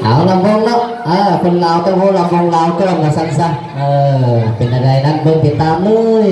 ເອົາລຳວົງເນາະ ເອີ ຄົນລາວຕ້ອງຮູ້ລຳວົງລາວກ່ອນວ່າຊັ້ນຊະ. ເອີ ເປັນແນວໃດນັ້ນ ເບິ່ງຕິດຕາມເລີຍ.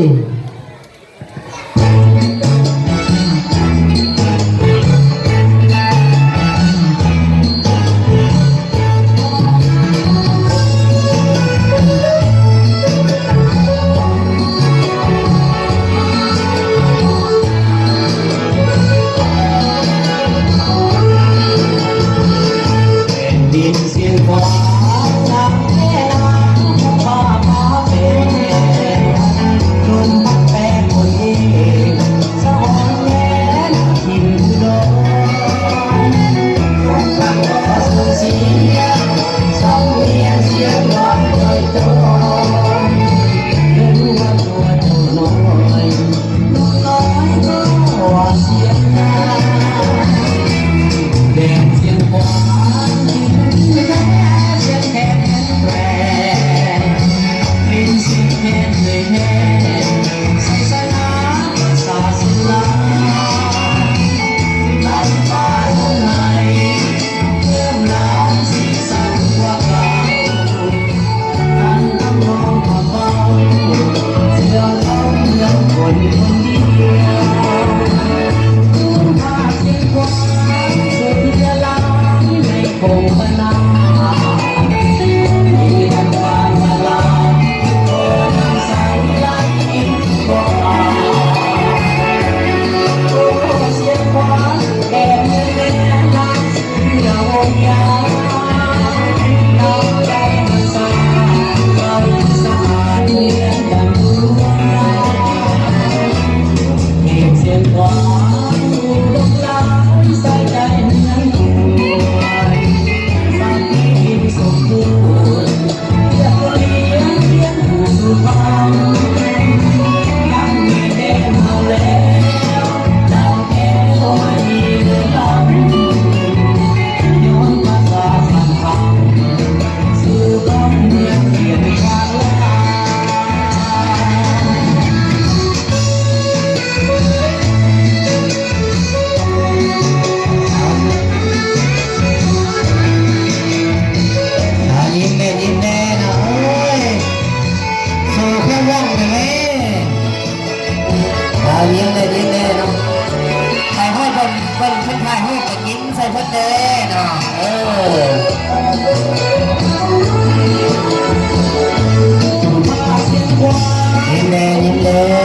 ຍິ້ມແດ່ ຍິ້ມແດ່ນະເອີຍ ສູ້ເຄື່ອງວ່ອງແດ່ແມ່. ເອີ ຍິ້ມແດ່ ຍິ້ມແດ່ເນາະ ຖ່າຍຮູບເພິ່ນ ເພິ່ນ ເພິ່ນຖ່າຍຮູບກໍຍິ້ມໃສ່ເພິ່ນແດ່ເນາະ ເອີ ຍິ້ມແດ່ ຍິ້ມແດ່.